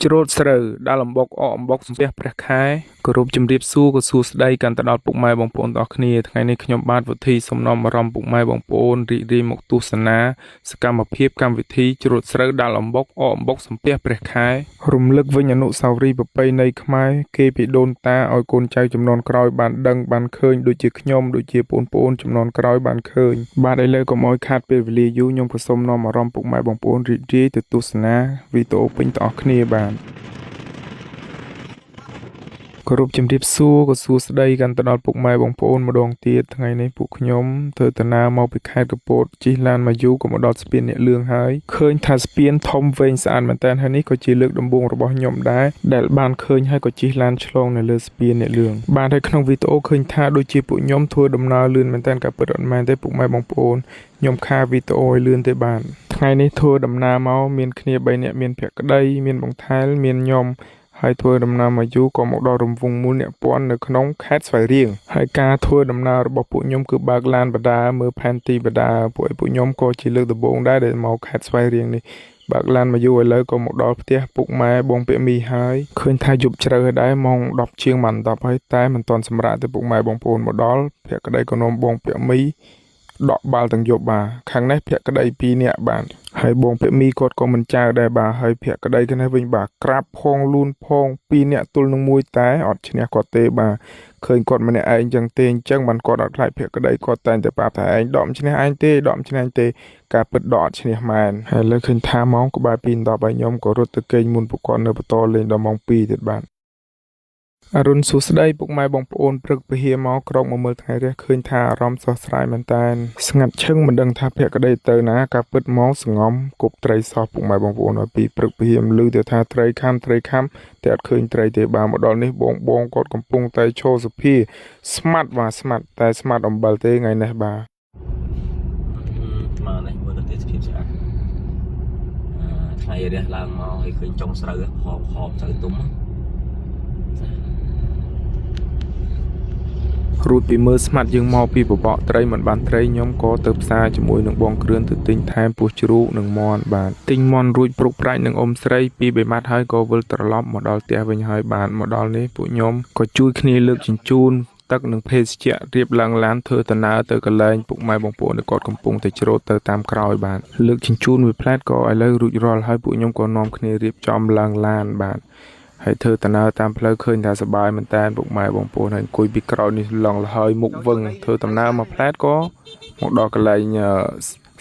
ច្រូតស្រូវដាល់អំបុកអកអំបុកសំពះព្រះខែគោរពជំរាបសួរក៏សួស្តីកាន់ទៅដល់ពុកម៉ែបងប្អូនទាំងអស់គ្នាថ្ងៃនេះខ្ញុំបាទវុធីសូមនាំអារម្មណ៍ពុកម៉ែបងប្អូនរីករាយមកទស្សនាសកម្មភាពកម្មវិធីច្រូតស្រូវដាល់អំបុកអកអំបុកសំពះព្រះខែរំលឹកវិញអនុស្សាវរីយ៍ប្រពៃណីខ្មែរគេពីដូនតាឲ្យកូនចៅជំនាន់ក្រោយបានដឹងបានឃើញដូចជាខ្ញុំដូចជាបងប្អូនជំនាន់ក្រោយបានឃើញបាទឥឡូវកុំឲ្យខាតពេលវេលាយូរខ្ញុំក៏សូមនាំអារម្មណ៍ពុកម៉ែបងប្អូនរីករាយទៅទស្សនាវីដេអូពេញទាំងអស់គ្នាបាទ គោរពជំរាបសួរក៏សួស្តីកាន់ទៅដល់ពុកម៉ែបងប្អូនម្ដងទៀតថ្ងៃនេះពួកខ្ញុំធ្វើដំណើរមកពីខេត្តកពតជិះឡានមកយូរក៏មកដល់ស្ពានអ្នកលឿងហើយឃើញថាស្ពានធំវែងស្អាតមែនតើហើយនេះក៏ជាលើកដំបូងរបស់ខ្ញុំដែរដែលបានឃើញហើយក៏ជិះឡានឆ្លងនៅលើស្ពានអ្នកលឿងបាទហើយក្នុងវីដេអូឃើញថាដូចជាពួកខ្ញុំធ្វើដំណើរលឿនមែនតើក៏ពិតអត់មែនទេពុកម៉ែបងប្អូនខ្ញុំខាវីដេអូឲ្យលឿនទេបាទថ្ងៃនេះធ្វើដំណើរមកមានគ្នា3នាក់មានភក្តីមានបងថែលមានខ្ញុំ ហើយធ្វើដំណើរមកយូរក៏មកដល់រង្វង់មូលអ្នកពាន់នៅក្នុងខេត្តស្វាយរៀងហើយការធ្វើដំណើររបស់ពួកខ្ញុំគឺបើកឡានបដាមើលផែនទីបដាពួកឯពួកខ្ញុំក៏ជាលើកដំបូងដែរដែលមកខេត្តស្វាយរៀងនេះបើកឡានមកយូរឥឡូវក៏មកដល់ផ្ទះពុកម៉ែបងពាក់មីហើយឃើញថាយប់ជ្រៅហើយដែរម៉ោង10ជាងម៉ាន់10ហើយតែមិនទាន់សម្រាកទេពុកម៉ែបងប្អូនមកដល់ភក្តីក៏នាំបងពាក់មីដកបាល់ទាំងយប់បាទខាងនេះភក្តី2នាក់បាទ ហើយបងពាក់មីគាត់ក៏មិនចៅដែរបាទហើយភក្តីគ្នានេះវិញបាទក្រាបផងលូនផងពីរនាក់ទល់នឹងមួយតែអត់ឈ្នះគាត់ទេបាទឃើញគាត់ម្នាក់ឯងចឹងទេអញ្ចឹងបានគាត់អត់ខ្លាចភក្តីគាត់តែងតែប្រាប់ថាឯងដកមិនឈ្នះឯងទេដកមិនឈ្នះឯងទេការពិតដកអត់ឈ្នះមែនហើយលើឃើញថាម៉ោងក្បែរ2 10ហើយខ្ញុំក៏រត់ទៅគេងមុនពួកគាត់នៅបន្តលេងដល់ម៉ោង2ទៀតបាទ អរុណសួស្តីពុកម៉ែបងប្អូនព្រឹកពហិមកក្រោកមកមើលថ្ងៃរះឃើញថាអារម្មណ៍ស្រស់ស្រាយមែនតើស្ងាត់ឈឹងមិនដឹងថាភក្តីទៅណាការពិតមកសងំគប់ត្រីសោះពុកម៉ែបងប្អូនឲ្យពីព្រឹកពហិមឮទៅថាត្រីខាំត្រីខាំតែអត់ឃើញត្រីទេបាទមកដល់នេះបងបងគាត់កំពុងតែឈរសភាស្មាត់បាទស្មាត់តែស្មាត់អំបិលទេថ្ងៃនេះបាទ មកនេះមើលទៅទេសភាពស្អាតអឺថ្ងៃរះឡើងមកឲ្យឃើញចុងស្រូវហបហបស្រូវទុំ រួចពីមើលស្មាត់យើងមកពីបបកត្រីមិនបានត្រីខ្ញុំក៏ទៅផ្សារជាមួយនឹងបងគ្រឿនទៅទិញថែមពោះជ្រូកនិងមាន់បាទទិញមាន់រួចប្រុកប្រាច់នឹងអ៊ំស្រីពីបីម៉ាត់ហើយក៏វិលត្រឡប់មកដល់ផ្ទះវិញហើយបាទមកដល់នេះពួកខ្ញុំក៏ជួយគ្នាលើកជញ្ជូនទឹកនិងភេសជ្ជៈរៀបឡើងឡានធ្វើដំណើរទៅកន្លែងពុកម៉ែបងប្អូនដែលគាត់កំពុងតែច្រូតទៅតាមក្រោយបាទលើកជញ្ជូនមួយផ្លែតក៏ឥឡូវរួចរាល់ហើយពួកខ្ញុំក៏នាំគ្នារៀបចំឡើងឡានបាទ ហើយធ្វើដំណើរតាមផ្លូវឃើញថាសប្បាយមែនតើពុកម៉ែបងប្អូនហើយអង្គុយពីក្រោយនេះឡងលហើយមុខវឹងធ្វើដំណើរមកផ្លែតក៏មកដល់កន្លែងអឺ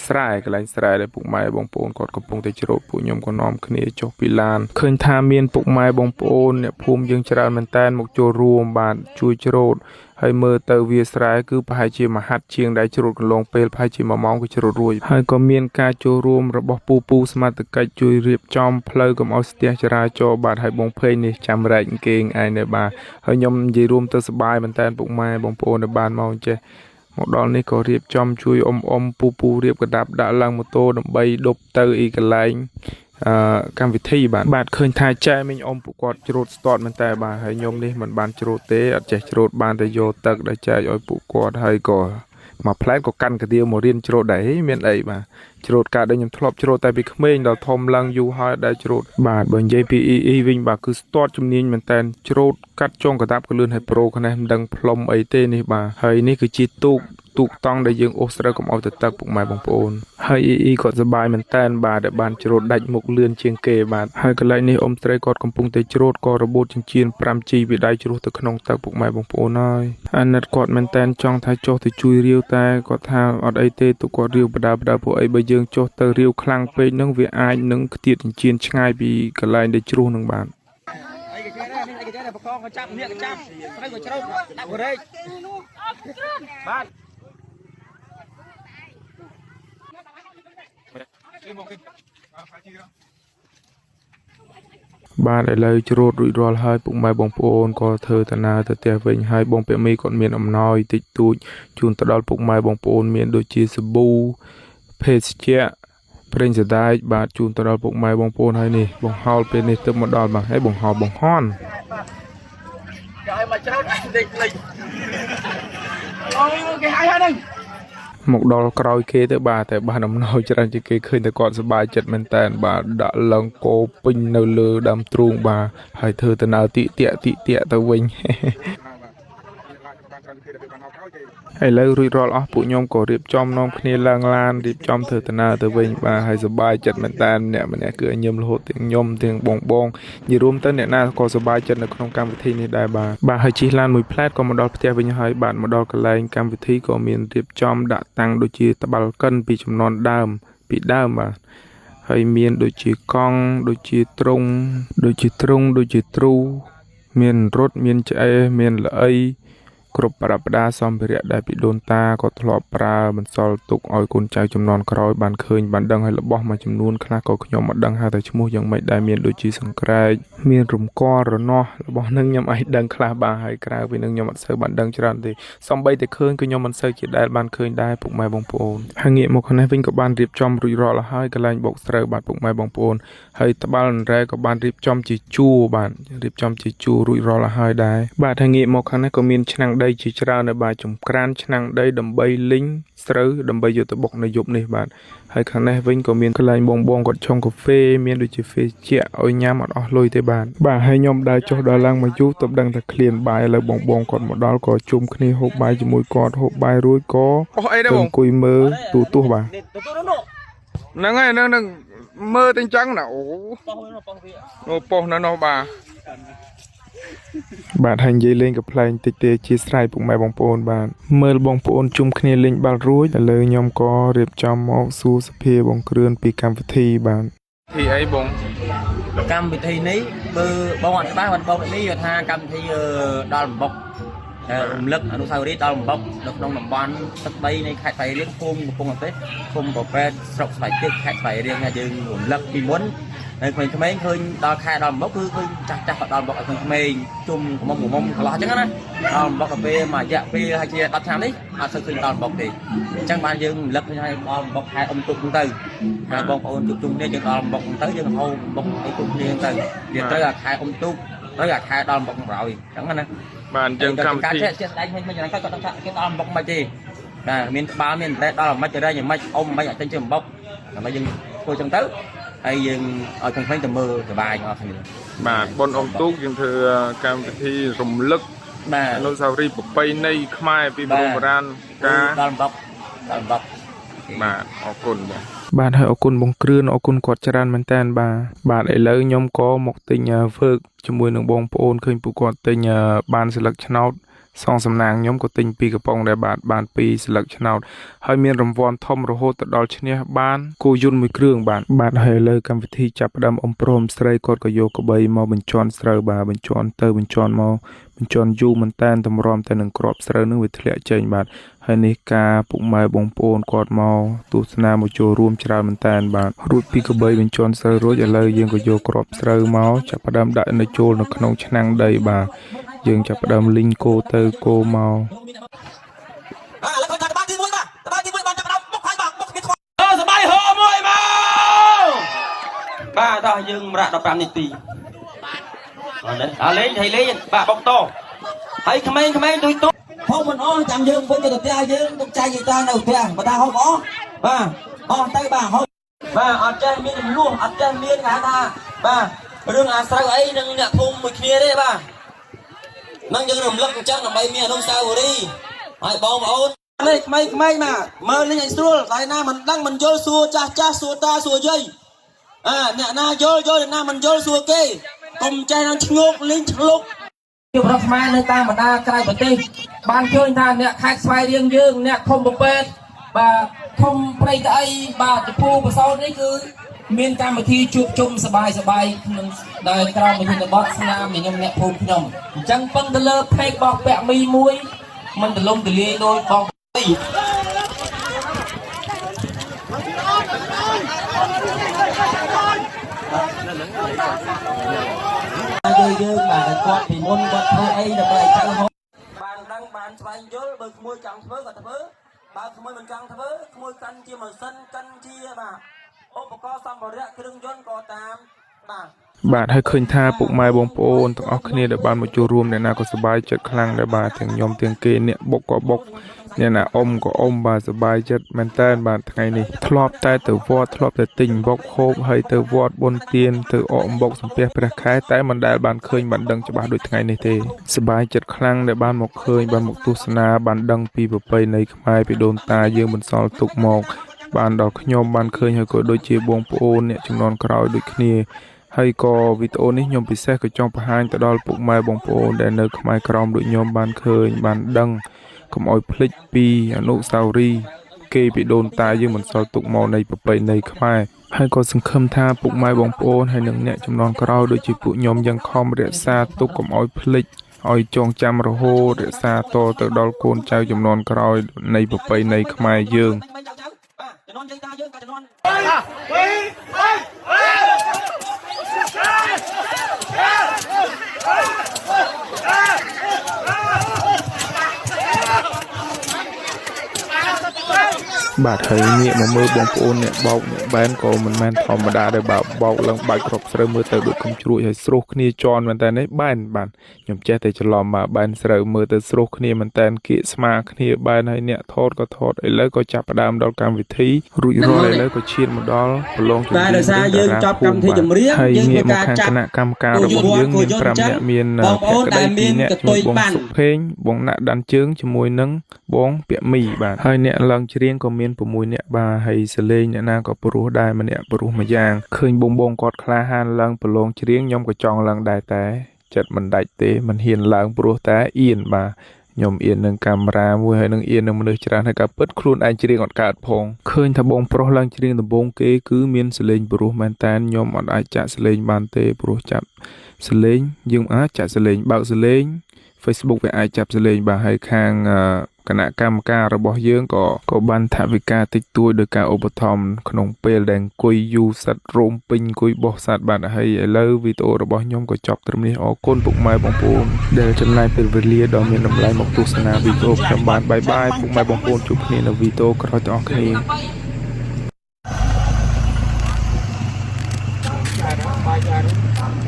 ស្រែកន្លែងស្រែដែលពុកម៉ែបងប្អូនគាត់កំពុងតែច្រូតពួកខ្ញុំក៏នាំគ្នាចុះពីឡានឃើញថាមានពុកម៉ែបងប្អូនអ្នកភូមិយើងច្រើនមែនតើមកចូលរួមបាទជួយច្រូតហើយមើលទៅវាស្រែគឺប្រហែលជាមហាត់ជាងដែលច្រូតកន្លងពេលប្រហែលជា1ម៉ោងក៏ច្រូតរួចហើយក៏មានការចូលរួមរបស់ពូពូសមត្ថកិច្ចជួយរៀបចំផ្លូវកុំឲ្យស្ទះចរាចរណ៍បាទហើយបងភេងនេះចាំរែកគេងឯងដែរបាទហើយខ្ញុំនិយាយរួមទៅសប្បាយមែនតើពុកម៉ែបងប្អូនដែលបានមកចេះមកដល់នេះក៏រៀបចំជួយអ៊ំអ៊ំពូពូរៀបកដាប់ដាក់ឡើងម៉ូតូដើម្បីដប់ទៅអ៊ីកន្លែងអឺកម្មវិធីបាទបាទឃើញថាចែមីងអ៊ំពួកគាត់ច្រូតស្ទាត់មែនតើបាទហើយខ្ញុំនេះមិនបានច្រូតទេអត់ចេះច្រូតបានតែយកទឹកដែលចែកឲ្យពួកគាត់ហើយក៏មួយផ្លែតក៏កាន់កាទៀវមករៀនច្រូតដែរហីមានអីបាទច្រូតកាលដែលខ្ញុំធ្លាប់ច្រូតតែពីក្មេងដល់ធំឡើងយូរហើយដែលច្រូតបាទបើនិយាយពីអ៊ីអ៊ីវិញបាទគឺស្ទាត់ជំនាញមែនតើច្រូតកាត់ចុងកតាបក៏លឿនហើយប្រូខ្នេះមិនដឹងផ្លុំអីទេនេះបាទហើយនេះគឺជាទូកទូកតង់ដែលយើងអូសស្រូវកុំឲ្យទៅទឹកពុកម៉ែបងប្អូនហើយអ៊ីអ៊ីគាត់សប្បាយមែនតើបាទដែលបានច្រូតដាច់មុខលឿនជាងគេបាទហើយកន្លែងនេះអ៊ំស្រីគាត់កំពុងតែច្រូតក៏របូតចិញ្ចៀន 5G ពីដៃជ្រុះទៅក្នុងទឹកពុកម៉ែបងប្អូនហើយអាណិតគាត់មែនតើចង់ថាចុះទៅជួយរាវតែគាត់ថាអត់អីទេទុកគាត់រាវបដាបដាពួកអីបើយើងចុះទៅរាវខ្លាំងពេកនឹងវាអាចនឹងខ្ទាតចិញ្ចៀនឆ្ងាយពីកន្លែងដែលជ្រុះនឹងបាទ អីគេចេះដែរនេះអីគេចេះដែរបកងក៏ចាប់នេះក៏ចាប់ស្រូវក៏ជ្រោកដាក់បរេកបាទ បាទឥឡូវច្រូតរួចរាល់ហើយពុកម៉ែបងប្អូនក៏ធ្វើដំណើរទៅផ្ទះវិញហើយបងពាក់មីគាត់មានអំណោយតិចតួចជូនទៅដល់ពុកម៉ែបងប្អូនមានដូចជាសាប៊ូភេសជ្ជៈប្រេងសណ្តែកបាទជូនទៅដល់ពុកម៉ែបងប្អូនហើយនេះបងហោលពេលនេះទើបមកដល់បាទហើយបងហោលបងហន់ គេឲ្យមកជ្រោកដេកភ្លេចអូគេឲ្យហើយហ្នឹង មកដល់ក្រោយគេទៅបាទតែបានអំណោយច្រើនជាងគេឃើញតែគាត់សប្បាយចិត្តមែនតើបាទដាក់ឡើងគោពេញនៅលើដើមទ្រូងបាទហើយធ្វើដំណើរតិតាក់តិតាក់ទៅវិញ ឥឡូវរួចរាល់អស់ពួកខ្ញុំក៏រៀបចំនាំគ្នាឡើងឡានរៀបចំធ្វើដំណើរទៅវិញបាទហើយសប្បាយចិត្តមែនតើម្នាក់ម្នាក់គឺញឹមរហូតទាំងខ្ញុំទាំងបងបងនិយាយរួមទៅអ្នកណាក៏សប្បាយចិត្តនៅក្នុងកម្មវិធីនេះដែរបាទបាទហើយជិះឡានមួយផ្លែតក៏មកដល់ផ្ទះវិញហើយបាទមកដល់កន្លែងកម្មវិធីក៏មានរៀបចំដាក់តាំងដូចជាត្បាល់កិនពីចំនួនដើមពីដើមបាទហើយមានដូចជាកង់ដូចជាទ្រុងដូចជាទ្រុងដូចជាទ្រូមានរត់មានឆ្អេះមានល្អី គ្រប់ប្រដាប់ដាសម្ភារៈដែលពីដូនតាក៏ធ្លាប់ប្រើបន្សល់ទុកឲ្យកូនចៅជំនាន់ក្រោយបានឃើញបានដឹងហើយរបស់មួយចំនួនខ្លះក៏ខ្ញុំមិនដឹងហៅថាឈ្មោះយ៉ាងម៉េចដែរមានដូចជាសង្ក្រែកមានរំកល់រនាស់របស់នឹងខ្ញុំអាចដឹងខ្លះបាទហើយក្រៅពីនឹងខ្ញុំអត់សូវបានដឹងច្រើនទេសំបីតែឃើញក៏ខ្ញុំមិនសូវជាដែលបានឃើញដែរពុកម៉ែបងប្អូនហើយងាកមកខាងនេះវិញក៏បានរៀបចំរួចរាល់ហើយហើយកន្លែងបុកស្រូវបាទពុកម៉ែបងប្អូនហើយត្បាល់អន្រែក៏បានរៀបចំជាជួរបាទរៀបចំជាជួររួចរាល់ហើយដែរបាទហើយងាកមកខាងនេះក៏មានឆ្នាំងដីជាច្រើនដែរបាទចំក្រានឆ្នាំងដីដើម្បីលីងស្រូវដើម្បីយកទៅបុកនៅយប់នេះបាទហើយខាងនេះវិញក៏មានកន្លែងបងបងគាត់ឆុងកាហ្វេមានដូចជាហ្វេជាឲ្យញ៉ាំអត់អស់លុយទេបាទបាទហើយខ្ញុំដើរចុះដល់ឡើងមកយូរទើបដឹងថាឃ្លានបាយឥឡូវបងបងគាត់មកដល់ក៏ជុំគ្នាហូបបាយជាមួយគាត់ហូបបាយរួចក៏ បោះអីដែរ ទៅ បង អង្គុយមើលទូទស្សន៍បាទ នេះទៅទៅនោះ ហ្នឹងហើយហ្នឹងហ្នឹងមើលតែអញ្ចឹងណាអូ ប៉ោះវាប៉ោះវា អូប៉ុសនៅនោះបាទ បាទហើយនិយាយលេងកំប្លែងតិចទេជាស្រ័យពុកម៉ែបងប្អូនបាទមើលបងប្អូនជុំគ្នាលេងបាល់រួចឥឡូវខ្ញុំក៏រៀបចំមកសួរសភាបងគ្រឿនពីកម្មវិធីបាទ ធីអីបង កម្មវិធីនេះបើបងអត់ច្បាស់បងបងនេះគាត់ថាកម្មវិធីដល់អំបុករំលឹកអនុស្សាវរីយ៍ដល់អំបុកនៅក្នុងតំបន់ទឹកដីនៃខេត្តស្វាយរៀងភូមិកំពង់ប្រទេសឃុំប្រពេតស្រុកស្វាយទៀបខេត្តស្វាយរៀងថាយើងរំលឹកពីមុននៅក្មេងៗឃើញដល់ខែដល់អំបុកគឺឃើញចាស់ចាស់ក៏ដល់អំបុកឲ្យក្មេងៗជុំកំមុំកំមុំកន្លោះអញ្ចឹងណាដល់អំបុកទៅពេលមួយរយៈពេលហើយជា10ឆ្នាំនេះអត់សូវឃើញដល់អំបុកទេអញ្ចឹងបានយើងរំលឹកឃើញឲ្យដល់អំបុកខែអុំទុកហ្នឹងទៅហើយបងប្អូនជួបជុំគ្នាយើងដល់អំបុកហ្នឹងទៅយើងហូបអំបុកអីគ្រប់គ្នាហ្នឹងទៅវាត្រូវអាខែអុំទុកត្រូវអាខែដល់អំបុកក្រោយអញ្ចឹងណា បាទអញ្ចឹងកម្មវិធី ជាជាស្ដែងមិនមិនយ៉ាងណាគាត់ដឹងថាគេដល់អំបុកមិនទេបាទមានក្បាលមានតែដល់មិនរែងមិនអុំមិនអាចចេញជាអំបុកដើម្បីយើងធ្វើចឹងទៅហើយយើងឲ្យក្មេងៗទៅមើលសប្បាយទាំងអស់គ្នា បាទប៉ុនអុំទូកយើងធ្វើកម្មវិធីរំលឹក បាទ អនុស្សាវរីយ៍ប្រពៃណីខ្មែរពីបុរាណកាល ដល់អំបុកដល់អំបុក បាទអរគុណបង បាទហើយអរគុណបងគ្រឿនអរគុណគាត់ច្រើនមែនតើបាទបាទឥឡូវខ្ញុំក៏មកទិញវើកជាមួយនឹងបងប្អូនឃើញពួកគាត់ទិញបានស្លឹកឆ្នោតសងសំណាងខ្ញុំក៏ទិញពីរកំប៉ុងដែរបាទបានពីរស្លឹកឆ្នោតហើយមានរង្វាន់ធំរហូតទៅដល់ឈ្នះបានគោយន្តមួយគ្រឿងបាទបាទហើយឥឡូវកម្មវិធីចាប់ផ្ដើមអ៊ំព្រមស្រីគាត់ក៏យកក្បីមកបញ្ជាន់ស្រូវបាទបញ្ជាន់ទៅបញ្ជាន់មកបញ្ជាន់យូរមែនតើតម្រាំតែនឹងគ្រាប់ស្រូវនឹងវាធ្លាក់ចេញបាទ ហើយនេះការពុកម៉ែបងប្អូនគាត់មកទស្សនាមកចូលរួមច្រើនមែនតើបាទរួចពីកបីបញ្ជាន់ស្រូវរួចឥឡូវយើងក៏យកគ្រាប់ស្រូវមកចាប់ផ្ដើមដាក់នៅចូលនៅក្នុងឆ្នាំងដីបាទយើងចាប់ផ្ដើមលីងគោទៅគោមក បាទឥឡូវគាត់ថាត្បាល់ទី1បាទត្បាល់ទី1បានចាប់ដើមបុកហើយបាទបុកមានខ្វល់អឺសបាយហោមួយមកបាទដល់យើងម្រាក់15នាទីអត់ទេអត់លេងហើយលេងបាទបុកតហើយក្មេងៗទូចទូច ហូបមិនអស់ចាំយើងវិញទៅផ្ទះយើងទុកចែកយីតានៅផ្ទះបើតាហូបអស់បាទអស់ទៅបាទហូប បាទអត់ចេះមានចំនួនអត់ចេះមានគេហៅថាបាទរឿងអាស្រូវអីនឹងអ្នកភូមិមួយគ្នាទេបាទនឹងយើងរំលឹកអញ្ចឹងដើម្បីមានអនុស្សាវរីយ៍ហើយបងប្អូននេះក្មេងៗបាទមើលលេងឲ្យស្រួលតែណាមិនដឹងមិនយល់សួរចាស់ចាស់សួរតាសួរយាយអាអ្នកណាយល់យល់អ្នកណាមិនយល់សួរគេកុំចេះនឹងឈ្ងោកលេងឆ្លុក ជាប្រុសខ្មែរនៅតាមបណ្ដាក្រៅប្រទេសបានឃើញថាអ្នកខេត្តស្វាយរៀងយើងអ្នកឃុំប្រពេតបាទឃុំព្រៃក្អីបាទចពូប្រសោតនេះគឺមានកម្មវិធីជួបជុំសប្បាយសប្បាយក្នុងដែលក្រោមវិធានបទស្នាមញញឹមអ្នកភូមិខ្ញុំអញ្ចឹងពឹងទៅលើផេកបោកពាក់មីមួយមិនទលំទលាយដោយបង យើងយើងបាទគាត់ពីមុនគាត់ធ្វើអីដើម្បីឲ្យចៅហូបបានដឹងបានស្វែងយល់បើក្មួយចង់ធ្វើក៏ធ្វើបើក្មួយមិនចង់ធ្វើក្មួយកាន់ជាម៉ាស៊ីនកាន់ជាបាទឧបករណ៍សម្ភារៈគ្រឿងយន្តក៏តាម បាទ បាទហើយឃើញថាពុកម៉ែបងប្អូនទាំងអស់គ្នាដែលបានមកចូលរួមអ្នកណាក៏សប្បាយចិត្តខ្លាំងដែរបាទទាំងខ្ញុំទាំងគេអ្នកបុកក៏បុកអ្នកណាអ៊ំក៏អ៊ំបាទសប្បាយចិត្តមែនតើបាទថ្ងៃនេះធ្លាប់តែទៅវត្តធ្លាប់តែទិញបុកហូបហើយទៅវត្តបុណ្យទានទៅអកអំបុកសំពះព្រះខែតែមិនដែលបានឃើញបានដឹងច្បាស់ដូចថ្ងៃនេះទេសប្បាយចិត្តខ្លាំងដែលបានមកឃើញបានមកទស្សនាបានដឹងពីប្រពៃណីខ្មែរពីដូនតាយើងបន្សល់ទុកមកបានដល់ខ្ញុំបានឃើញហើយក៏ដូចជាបងប្អូនអ្នកជំនាន់ក្រោយដូចគ្នា ហើយក៏វីដេអូនេះខ្ញុំពិសេសក៏ចង់បង្ហាញទៅដល់ពុកម៉ែបងប្អូនដែលនៅខ្មែរក្រោមដូចខ្ញុំបានឃើញបានដឹងកុំឲ្យភ្លេចពីអនុស្សាវរីយ៍គេពីដូនតាយើងបន្សល់ទុកមកនៃប្រពៃណីខ្មែរហើយក៏សង្ឃឹមថាពុកម៉ែបងប្អូនហើយនិងអ្នកជំនាន់ក្រោយដូចជាពួកខ្ញុំយ៉ាងខំរក្សាទុកកុំឲ្យភ្លេចឲ្យចងចាំរហូតរក្សាតទៅដល់កូនចៅជំនាន់ក្រោយនៃប្រពៃណីខ្មែរយើង មិនចៅចៅបាទជំនាន់យើងតាយើងក៏ជំនាន់ បាទហើយងាកមកមើលបងប្អូនអ្នកបោកអ្នកបែនក៏មិនមែនធម្មតាដែរបាទបោកឡើងបាច់គ្រប់ស្រូវមើលទៅដូចកំជ្រួចហើយស្រុះគ្នាជន់មែនតើនេះបែនបាទខ្ញុំចេះតែច្រឡំបាទបែនស្រូវមើលទៅស្រុះគ្នាមែនតើគៀកស្មាគ្នាបែនហើយអ្នកថតក៏ថតឥឡូវក៏ចាប់ផ្ដើមដល់កម្មវិធីរួចរាល់ឥឡូវក៏ឈានមកដល់ប្រឡងចម្ តែ រៀង ដោយសារយើងចប់កម្មវិធីចម្រៀង ហើយ យើង ងាកមក ធ្វើការចាប់ ខាងគណៈកម្មការរបស់យើងមាន5នាក់មាន បងប្អូន ភក្តី ដែលមាន 2នាក់ ក ជាមួយបង តុយបាន សុភេងបងណាក់ដាន់ជើងជាមួយនឹងបងពាក់មីបាទហើយអ្នកឡើងច្រៀងក៏មាន6នាក់បាទហើយសលេងអ្នកណាក៏ព្រោះដែរម្នាក់ព្រោះមួយយ៉ាងឃើញបងបងគាត់ក្លាហានឡើងប្រឡងច្រៀងខ្ញុំក៏ចង់ឡើងដែរតែចិត្តមិនដាច់ទេមិនហ៊ានឡើងព្រោះតែអៀនបាទខ្ញុំអៀននឹងកាមេរ៉ាមួយហើយនឹងអៀននឹងមនុស្សច្រើនហើយក៏ពិតខ្លួនឯងច្រៀងអត់កើតផងឃើញថាបងប្រុសឡើងច្រៀងដំបូងគេគឺមានសលេងព្រោះមែនតែនខ្ញុំអត់អាចចាក់សលេងបានទេព្រោះចាប់សលេងយើងអាចចាក់សលេងបើកសលេង Facebook វាអាចចាប់សលេងបាទហើយខាងគណៈកម្មការរបស់យើងក៏ក៏បានថវិកាតិចតួចដោយការឧបត្ថម្ភក្នុងពេលដែលអង្គុយយូរសត្វរោមពេញអង្គុយបោះសត្វបាទហើយឥឡូវវីដេអូរបស់ខ្ញុំក៏ចប់ត្រឹមនេះអរគុណពុកម៉ែបងប្អូនដែលចំណាយពេលវេលាដ៏មានតម្លៃមកទស្សនាវីដេអូខ្ញុំបានបាយបាយពុកម៉ែបងប្អូនជួបគ្នានៅវីដេអូក្រោយទាំងអស់គ្នា បាយ